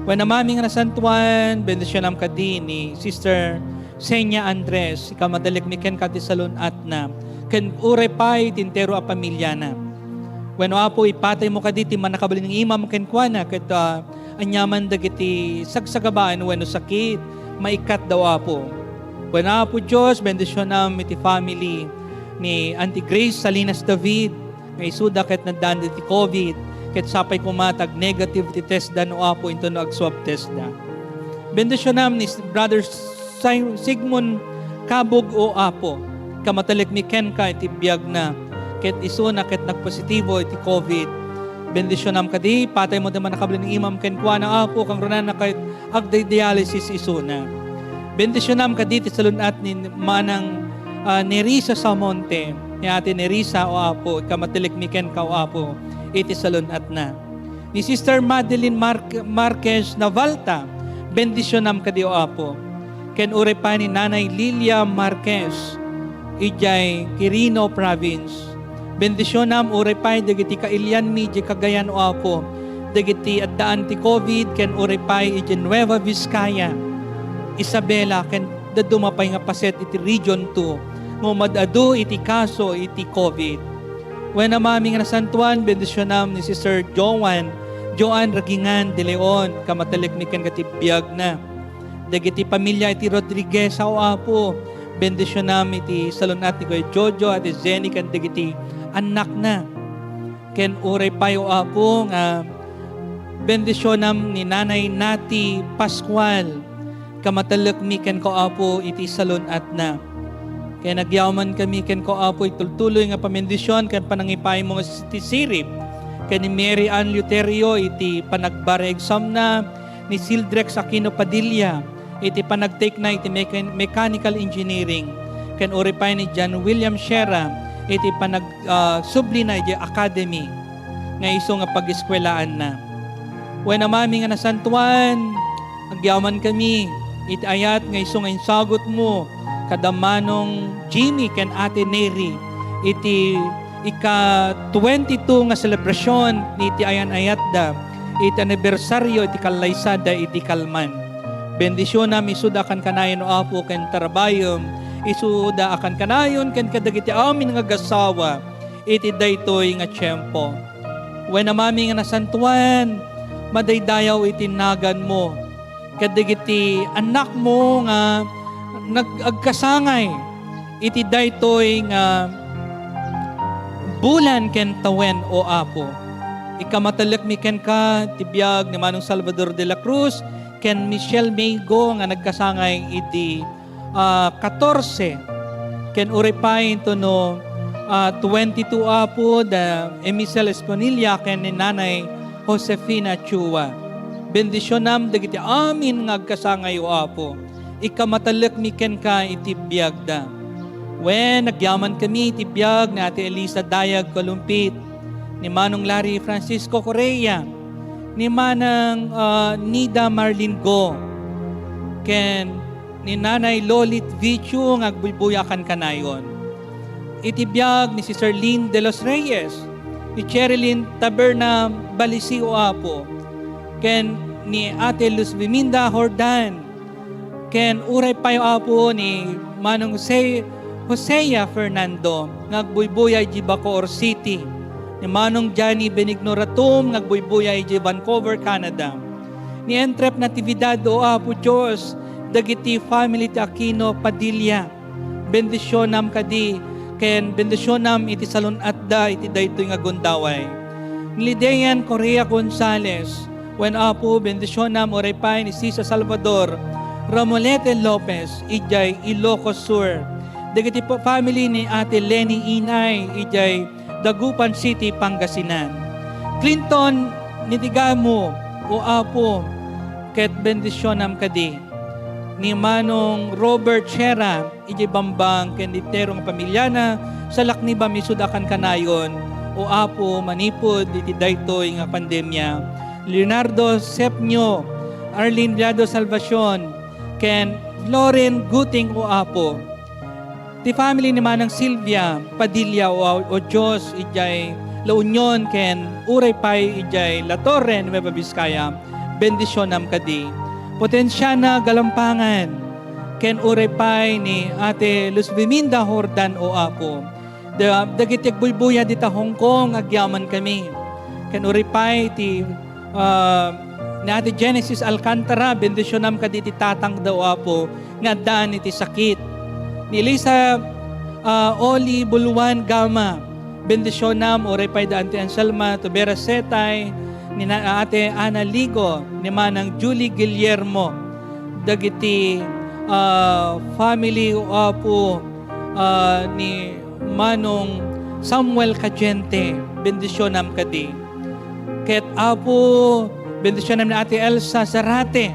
Wen, Amami nga nasantoan, bendisionam kadi ni Sister Senya Andres, ikamatellekmi kenka ti salun-atna, ken uray pay ti entero a pamiliana. Wen, O Apo, ipataymo kadi ti mannakabalin nga imam kenkuana, ket, ah, aniaman dagiti sagsagabaan wenno sakit, maikatda, O Apo. Wen, Apo Dios, bendisionam iti family ni Auntie Grace Salinas David, nga isuda ket naddaan iti covid, ket sapay koma ta ag-negative ti testda, no Apo, intono ag-swab testda. Bendisionam ni Brother Si-, Sigmund Kabug, O Apo, ikamatellekmi kenka iti biagna, ket isuna ket nagpositibo iti covid. Bendisionam kadi, ipataymo ti mannakabalin nga imam kenkuana, Apo, kangrunana ket agdi-dialysis isuna. Bendisionam kadi ti salun-at ni Manang, ah, Nerissa Samonte, ni Ate Nerissa, O Apo, ikamatellekmi kenka, O Apo, iti salun-atna. Ni Sister Madeline Mar-, Marquez Navalta, bendisionam kadi, O Apo. Ken uray pay ni Nanay Lilia Marquez, idiay Quirino Province. Bendisionam uray pay dagiti kailianmi idiay Cagayan, O Apo, dagiti addaan ti covid ken uray pay idiay Nueva Vizcaya, Isabela, ken dadduma pay nga paset iti Region two nga umad-adu iti kaso iti covid. Wen, Amami nga nasantoan, bendisionam ni Sister Joan, Joan Ragingan de Leon, ikamatellekmi kenka ti biagna. Dagiti pamilia iti Rodriguez, O Apo, bendisionam iti salun-at ni Kuya Jojo, Ate Jenny, ken dagiti annakna. Ken uray pay, O Apo, nga bendisionam ni Nanay Nati Pascual, ikamatellekmi kenka, O Apo, iti salun-atna. Ken agyamankami kenka, O Apo, itultuloy nga pamendision ken panangipaymo nga ti sirib ken ni Mary Ann Luterio iti panagbareg examna, ni Sildrex Aquino Padilla iti panagtekna iti mekan-, mechanical engineering, ken uray pay ni John William Sierra iti panag-, ah, sublina iti academy nga isu nga pag-eskuelaanna. Wen, Amami nga nasantoan, agyamankami iti ayat nga isu nga insagutmo kada Manong Jimmy ken Ate Neri iti ika twenty-two nga selebrasion iti ayan-ayatda iti anibersario iti kallaysada iti kalman. Bendisionam isuda a kankanayon, O Apo, ken tarabayem isuda a kankanayon ken kadagiti amin nga agassawa iti daytoy nga tiempo. Wen, Amami nga nasantoan, madaydayaw iti naganmo ket dagiti annakmo nga nag-, agkasangay iti daytoy nga bulan ken tawen, O Apo. Ikamatellekmi kenka ti biag ni Manong Salvador de la Cruz ken Michelle Meigo nga nagkasangay idi, ah, katorse, ken uray pay intono, ah, twenty-two, Apo, da Emisel Esponilla ken ni Nanay Josefina Chua. Bendisionam dagiti amin nga agkasangay, O Apo. Ikamatellekmi kenka iti biagda. Wen, agyamankami iti biag ni Ate Elisa Dayag Kalumpit, ni Manong Larry Francisco Correa, ni Manang, ah, Nida Marlin Go, ken ni Nanay Lolit Vichu nga agbuybuya a kankanayon. Iti biag ni Sister Lynn de los Reyes, ni Cherilyn Taberna Balisi, O Apo, ken ni Ate Luz Biminda Jordan, Ken uray pay, Apo, ni Manong Jose-, Josea Fernando nga agbuybuya idiay Bacoor City, ni Manong Johnny Benigno Ratum nga agbuybuya idiay Vancouver, Canada. Ni Entrep Natividad, O Apo Dios, dagiti family ti Aquino Padilla, bendisionam kadi, ken bendisionam iti salun-atda iti daytoy nga gundaway. Ni Lidean Correa Gonzalez, wen Apo, bendisionam uray pay ni Sisa Salvador Ramolete Lopez idiay Ilocos Sur. Dagiti pa-, family ni Ate Leni Inay idiay Dagupan City, Pangasinan. Clinton Nitigamo, O Apo, ket bendisionam kadi. Ni Manong Robert Sierra, idiay Bambang ken entero nga pamiliana, salaknibam isuda a kankanayon, O Apo, manipud iti daytoy nga pandemia. Leonardo Sepnio, Arlene Viado Salvacion, ken Floren Guting, O Apo. Ti family ni Manang Silvia Padilla, O, O Dios, idiay La Union ken uray pay idiay La Torre, Nueva Vizcaya, bendisionam kadi. Potensiana Galampangan, ken uray pay ni Ate Luz Biminda Jordan, O Apo. Da-, dagiti agbuybuya dita Hong Kong, agyamankami. Ken uray pay ti, ah, ni Ate Genesis Alcantara, bendisionam kadi ti tatangda, O Apo, nga addaan iti sakit. Ni Elisa, ah, Oli Buluan Gama, bendisionam, uray pay da Auntie Anselma Tubera Setay, ni na-, Ate Ana Ligo, ni Manang Julie Guillermo, dagiti, ah, family, O Apo, ah, ni Manong Samuel Cadiente, bendisionam kadi. Ket Apo, bendisionam ni Ate Elsa Zarate,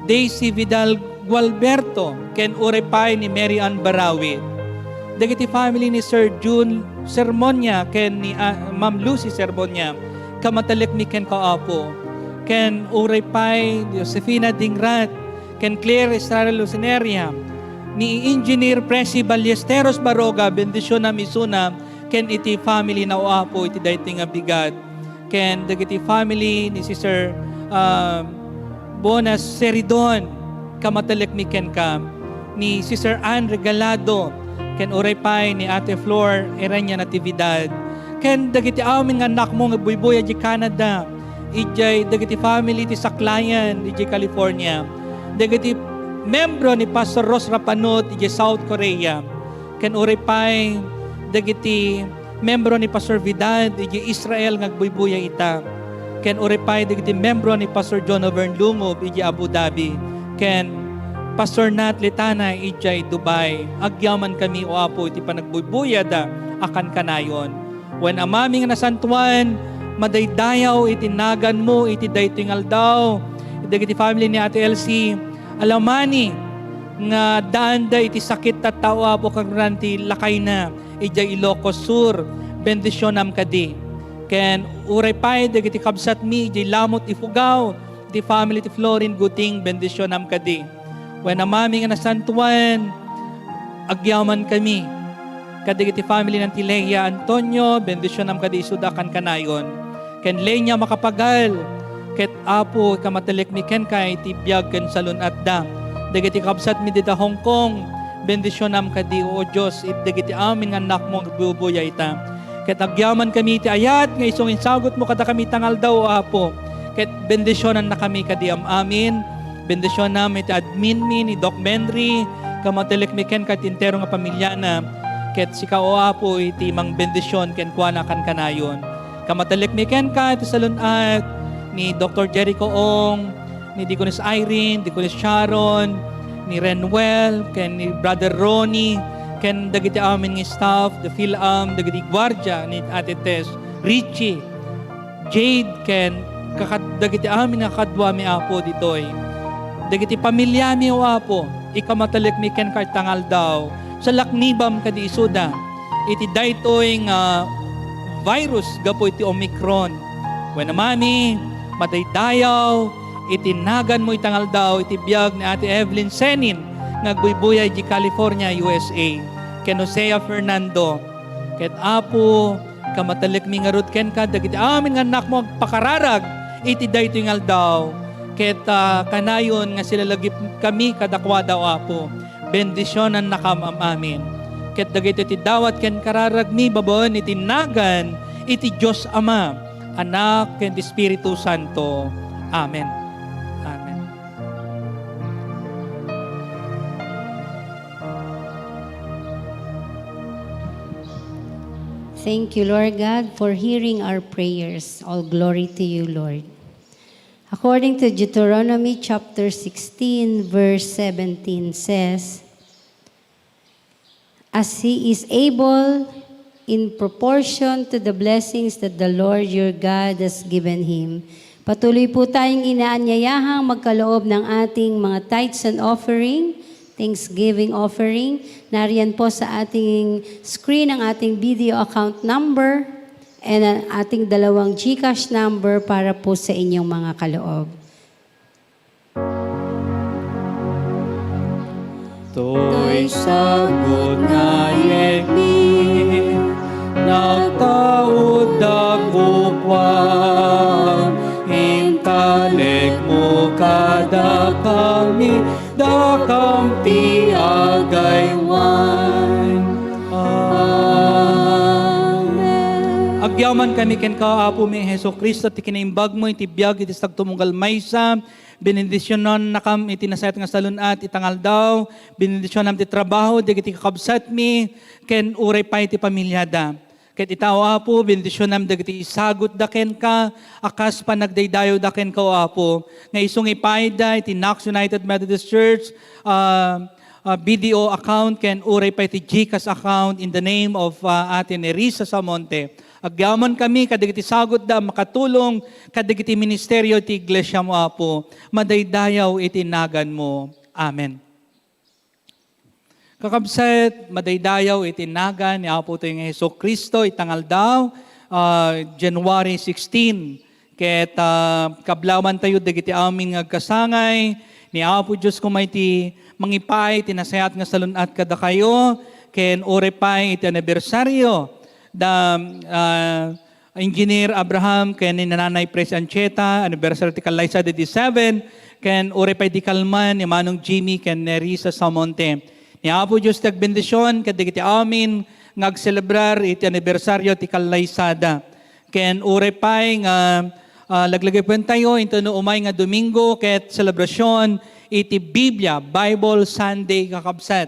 Daisy Vidal Gualberto, ken uray pay ni Mary Ann Barawit. Dagiti family ni Sir Jun Sermonia ken ni, ah, Ma'am Lucy Sermonia, kamatalekmi kenka, Apo. Ken uray pay ni Josefina Dingrat, ken Claire Estrada Lucineria, ni Engineer Presi Ballesteros Baroga, bendisionam isuna, ken iti family na, O Apo, iti daytoy nga bigat. Ken dagiti family ni Sister, ah, Bona Seridon, kamatalekmi kenka, ni Sister Ann Regalado, ken uray pay ni Ate Flor Erenia Natividad, ken dagiti amin nga annakmo nga agbuybuya idiay Canada, idiay dagiti family ti Saklayan idiay California, dagiti membro ni Pastor Ros Rapanut idiay South Korea, ken uray pay dagiti membro ni Pastor Vidal idiay Israel nga agbuybuya ita, ken uray pay dagiti membro ni Pastor John Overn Lungob idiay Abu Dhabi, ken Pastor Nat Letana idiay Dubai. Agyamankami, O Apo, iti panagbuybuyada a kankanayon. Wen Amami nga nasantuan, madaydayaw iti naganmo iti daytoy nga aldaw. Dagiti family ni Ate Elsie Alamani nga addaanda iti sakit tatta, O Apo, kagran ti lakayna idiay Ilocos Sur, bendisionam kadi. Ken uray pay dagiti kabsatmi idiay Lamut, Ifugao, ti family ti Florin Guting, bendisionam kadi. Wen Amami nga nasantuan, agyamankami. Kadagiti family ni Antileia Antonio, bendisionam kadi isuda a kankanayon. Ken Lenia Macapagal, ket Apo, ikamatalekmi kenka iti biag ken salun-atda. Dagiti kabsatmi dita Hong Kong, bendisionam kadi, O Dios, iti dagiti amin nga annakmo nga agbuybuya ita. Ket agyamankami iti ayat nga isu nga insagutmo kadakami ita nga aldaw, O Apo. Ket bendisionannakami kadi am-amin. Bendisionam iti adminmi ni Doc Menry, kamatalekmi kenka iti entero nga pamiliana. Ket sika, O Apo, iti mangbendision kenkuana a kankanayon. Kamatalekmi kenka iti salun-at ni Doktor Jericho Ong, ni Deaconess Irene, Deaconess Sharon, ni Renwell, ken ni Brother Ronnie, ken dagiti amin nga staff, the Fil-Am, dagiti guardia ni Ate Tess, Richie, Jade, ken kakad-, dagiti amin nga kaduami, Apo, ditoy. Dagiti pamiliami, O Apo, ikamatalekmi kenka ita nga aldaw. Salaknibam kadi isuda iti daytoy nga virus gapu iti Omicron. Wen Amami, madaydayaw iti naganmo ita nga aldaw iti biag ni Ate Evelyn Senin nga agbuybuya idiay California, U S A, ken Josea Fernando. Ket Apo, kamatalekmi ngarud kenka dagiti amin nga annakmo agpakararag iti daytoy nga aldaw. Ket, ah, kanayon nga silalagipkami kadakuada, O Apo. Bendisionannakam am-amin. Ket dagitoy ti dawat ken kararagmi babaen iti nagan iti Dios Ama, Anak, ken ti Espiritu Santo. Amen. Amen. Thank you, Lord God, for hearing our prayers. All glory to you, Lord. According to Deuteronomy chapter sixteen, verse seventeen says, "As he is able, in proportion to the blessings that the Lord your God has given him." Patuloy po tayong inaanyayahang magkaloob ng ating mga tithes and offering, thanksgiving offering. Nariyan po sa ating screen ang ating B D O account number and ang ating dalawang GCash number para po sa inyong mga kaloob. Toy sagut nga yegmi, natauddak kukuam, intalekmo kadakami, dakam ti agaywan. Amen. Agyaman kami kenka, Apo mi Jesu-Cristo, ti kinaimbagmo iti biag iti sagtumunggal maysa, Benendisionannakam iti nasayaat nga salun-at ita nga aldaw. Benendisionam ti trabaho dagiti kakabsatmi ken uray pay ti pamiliada. Ket ita, O Apo, benendisionam dagiti isagutda kenka a kas panagdaydayawda kenka, O Apo, nga isu nga ipaayda iti Knox United Methodist Church, ah, ah, B D O account ken uray pay ti GCash account in the name of, ah, Ate Nerissa Samonte. Agyamankami kadagiti sagutda a makatulong kadagiti ministerio ti iglesiam, O Apo. Madaydayaw iti naganmo. Amen. Kakabsat, madaydayaw iti nagan ni Apotayo nga Jesu-Cristo ita nga aldaw, ah, January sixteen. Ket, ah, kablawantayo dagiti amin nga agkasangay, ni Apo Dios koma iti mangipaay ti nasayaat nga salun-at kadakayo, ken uray pay iti anibersario da, ah, Engineer Abraham ken ni Nanay Pres Ancheta, anibersario ti kallaysada iti seven, ken uray pay di kalman ni Manong Jimmy ken ni Risa Samonte. Ni Apo Dios ti agbendision kadagiti amin nga agselebrar iti anibersario ti kallaysada. Ken uray pay nga, ah, laglagipentayo intono umay nga Domingo ket selebrasion iti Biblia, Bible Sunday, kakabsat.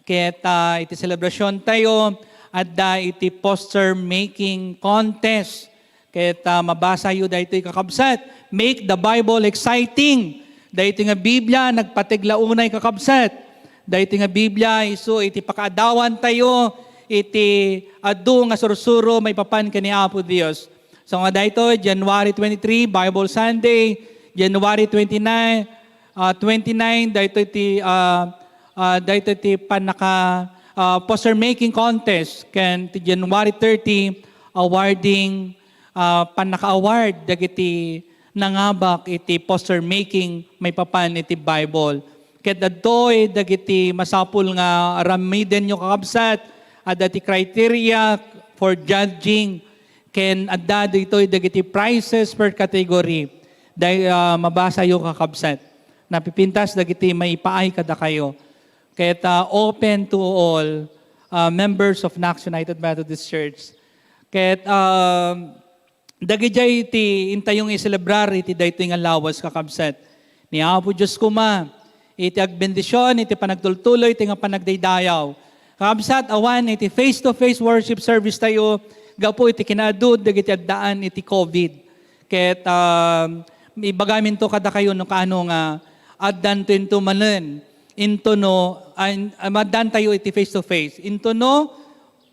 Ket, ah, iti selebrasiontayo, adda iti poster making contest. Ket, ah, mabasayo daytoy, kakabsat. Make the Bible exciting. Daytoy nga Biblia, nagpateg la unay, kakabsat. Daytoy nga Biblia, isu iti pakaadawantayo iti adu nga sursuro maipapan ken ni Apo Dios. So nga daytoy, January twenty-three, Bible Sunday, January twenty-nine, ah, twenty-nine, daytoy ti, ah, ah, daytoy ti pannaka, ah, poster making contest, ken ti January thirty, awarding, ah, pannaka-award dagiti nangabak iti poster making maipapan iti Bible. Ket adtoy dagiti masapul nga aramidenyo, kakabsat, adda ti criteria for judging, ken adda ditoy dagiti prizes per category. Day, ah, mabasayo, kakabsat. Napipintas dagiti maipaay kadakayo. Ket, ah, open to all, ah, members of Knox United Methodist Church. Ket, ah, dagidiay ti intayo nga iselebrar iti daytoy nga lawas, kakabsat. Ni Apo Dios koma iti agbendision iti panagtultuloy iti nga panagdaydayaw. Kakabsat, awan iti face-to-face worship service tayo gapu iti kinaadu dagiti addaan iti COVID. Ket, ah, ibagaminto kadakayo no kaano nga addanto into manen, into no, ah, addantayo iti face-to-face. Into no,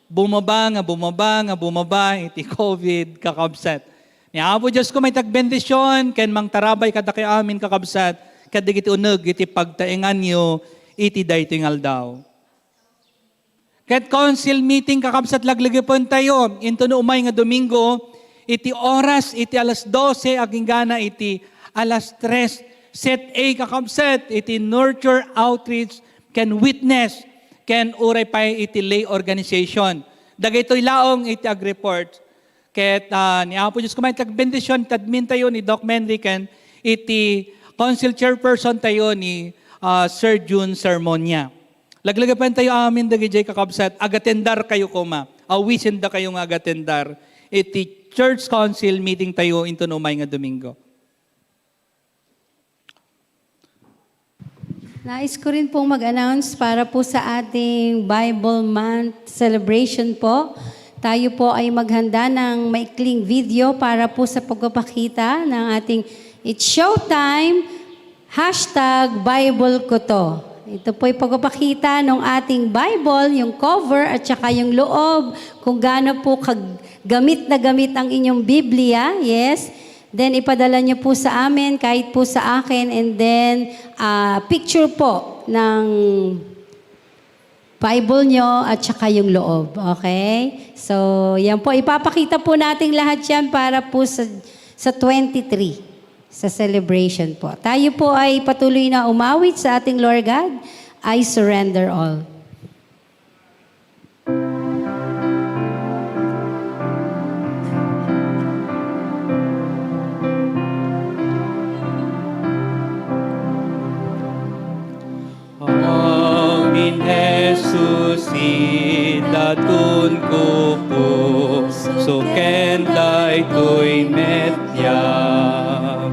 bumaba nga bumaba nga bumaba iti COVID, kakabsat. Ni Apo Dios koma iti agbendision ken mangtarabay kadakayo amin, kakabsat, kadagiti uneg iti pagtaenganyo iti daytoy nga aldaw. Ket council meeting, kakabsat, laglagipentayo into no umay nga Domingo, iti oras iti alas dose agingga na iti alas tres. Set A, kakabsat, iti nurture, outreach, ken witness, ken uray pay iti lay organization. Dagitoy laeng iti agreport. Ket, ah, ni Apo Dios koma iti agbendision, ti admintayo ni Doc Menry ken iti Council Chairperson tayo ni, ah, Sir Jun Sermonia. Laglagapan tayo amin dagiti kakabsat, agatendar kayo koma. Awisin da kayo nga agatendar. Iti Church Council meeting tayo into no umay nga Domingo. Nais ko rin pong mag-announce para po sa ating Bible Month celebration po. Tayo po ay maghanda ng maikling video para po sa pagpapakita ng ating It's Showtime, hashtag Bible ko to. Ito po'y pagpapakita ng ating Bible, yung cover at saka yung loob, kung gaano po kag-, gamit na gamit ang inyong Biblia. Yes. Then ipadala niyo po sa amin, kahit po sa akin, and then ah, picture po ng Bible nyo at saka yung loob. Okay? So, yan po. Ipapakita po natin lahat yan para po sa, sa twenty-three, sa celebration po. Tayo po ay patuloy na umawit sa ating Lord God, I Surrender All. Amin, Jesus, idaton ko puso ken daytoy met biag.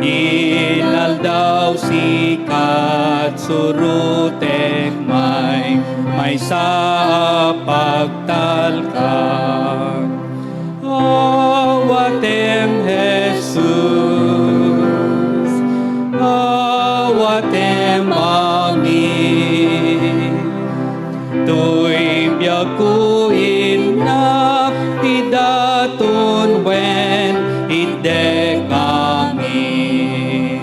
Inaldaw, sikat, surotek, may, maysa a pagtalkan. Awatem, Jesus, awatem amin. Toy biagko innak, idaton wen iddek amin.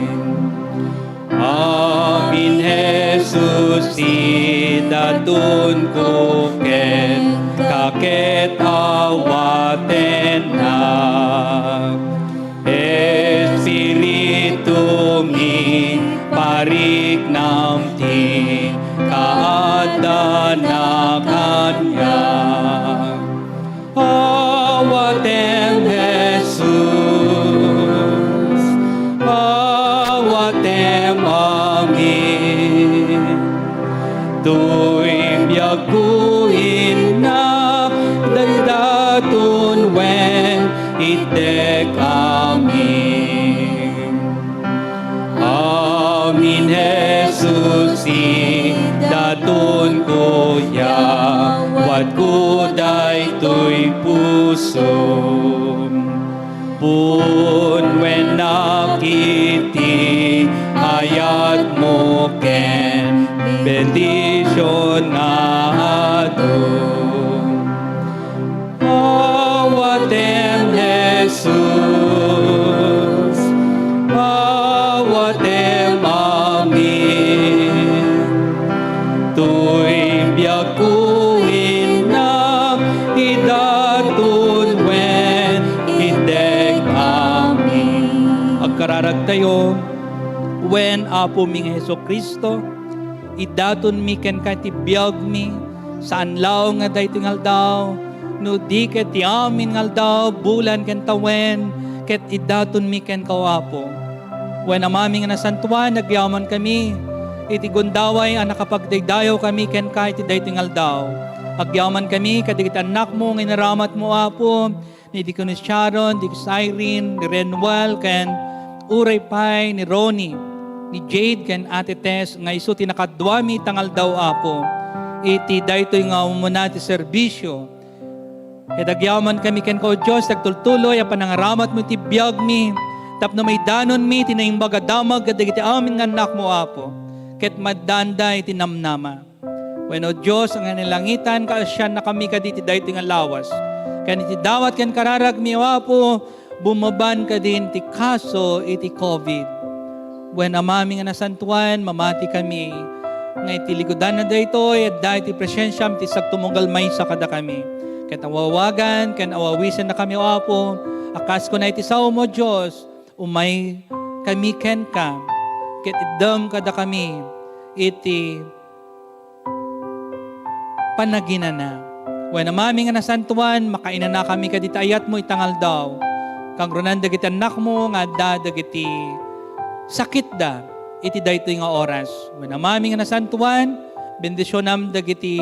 Amin, Jesus, idaton ko kenka ket awatennak. Espiritu mi, pariknam ti kaadana kaniak. Awatem, Jesus, awatem amin. Toy biagko innak, daydaton wen iddek amin. Amin, Jesus, idaton ko ya, awatko daytoy pusom. Punuennak iti ayatmo ken bendision nga adu. Awatem, Jesus, awatem amin. Toy biagko innak, idaton wen iddek amin. Agkararagtayo wen Apomi nga Jesu-Cristo. Idatonmi kenka ti biagmi, saan laeng nga daytoy nga aldaw, no di ket ti amin nga aldaw, bulan ken tawen, ket idatonmi kenka, O Apo. Wen Amami nga Nasantoan, agyamankami iti gundaway a nakapagdaydayawkami kenka iti daytoy nga aldaw. Agyamankami kadagiti annakmo nga inaramatmo, O Apo, ni Deaconess Sharon, Deaconess Irene, ni Renuel, ken uray pay ni Ronnie, ni Jade, ken Ate Tess, nga isu ti nakaduami ita nga aldaw, Apo, iti daytoy nga umuna ti serbisio. Ket agyamankami kenka, O Dios, ti agtultuloy a panangaramatmo iti biagmi, tapno maidanonmi ti naimbag a damag kadagiti amin nga annakmo, Apo, ket maaddaanda iti namnama. Wenno, Dios a nangilangitan, kaasiannakami kaditi daytoy nga lawas. Ken iti dawat ken kararagmi, O Apo, bumaban kadin ti kaso iti COVID. Wen Amami nga Nasantoan, mamatikami nga iti likudanna daytoy, adda iti presensiam ti sagtumunggal maysa kadakami. Ket awawagan ken awawisennakami, O Apo, a kas kuna iti saom, O Dios, umaykami kenka, ket iddem kadakami iti panaginana. Wen Amami nga Nasantoan, makainanakami kaditi ayatmo ita nga aldaw. Kangrunan dagiti annakmo nga adda dagiti sakitda iti daytoy nga oras. Wen Amami nga nasantuan, bendisionam dagiti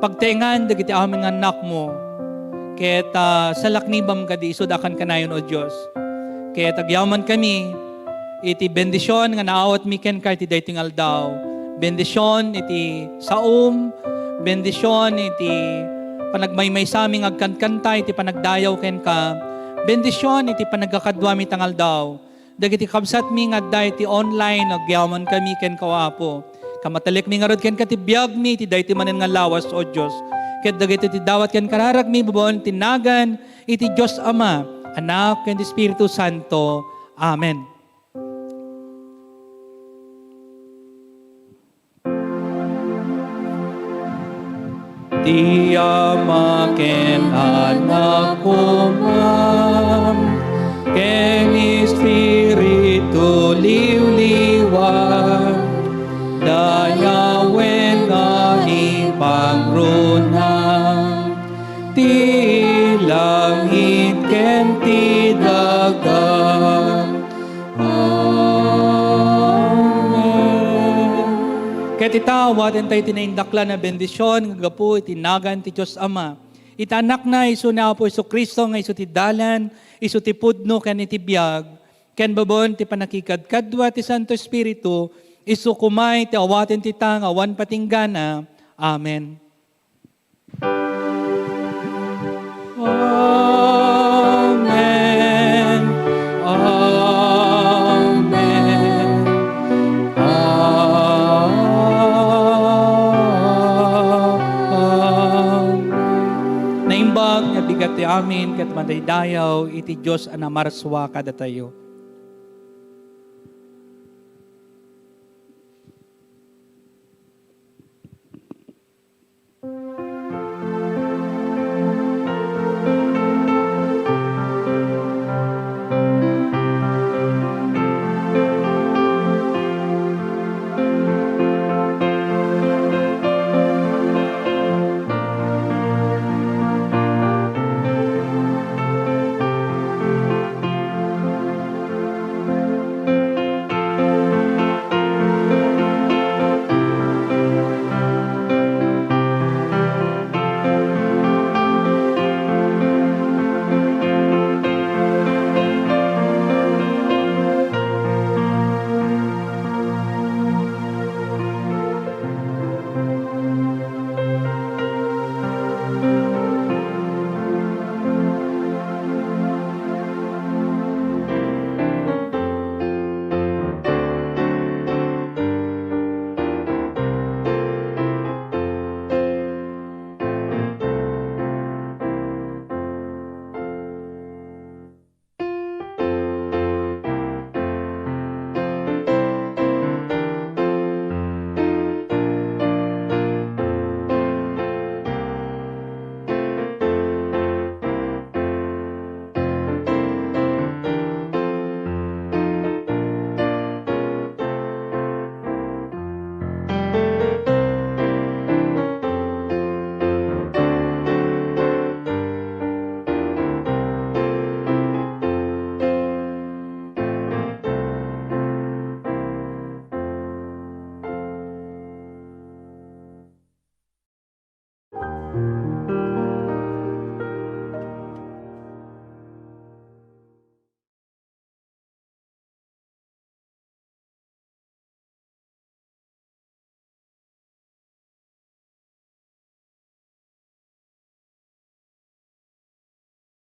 pagtaengan dagiti amin nga annakmo. Ket, ah, salaknibam kadi isut' a kankanayon, O Dios. Ket agyamankami iti bendision nga naawatmi kenka iti daytoy nga aldaw. Bendision iti saom, bendision iti panagmaymaysami nga agkankanta iti panagdayaw kenka. Bendision iti panagkakaduami ta nga aldaw. Dagiti kabsatmi nga adda iti online, agyamankami kenka, O Apo. Kamatalikkami ngarud kenka ti biagmi iti daytoy manen nga lawas, O Dios. Ket dagitoy ti dawat ken kararagmi, babaen ti nagan iti Dios Ama, Anak, ken Espiritu Santo. Amen. Ti Ama ken Anak koma, ken Espiritu Liwliwa, dayawen nga ipangruna ti langit ken ti daga. Amen. Ket ita, awaten tayo ti naindaklan a bendision nga gapu iti nagan ti Dios Ama, iti Anakna, isu ni Apo Jesu-Cristo nga isu ti dalan, isu ti pudno ken iti biag, ken babaen ti pannakikadkadua ti Santo Espiritu, isu koma iti awaten ti ta nga awan patinggana. Amen. Amen. Amen. Amen. Naimbag nga bigat ti amin ket madaydayaw iti Dios a namarsua kadatayo.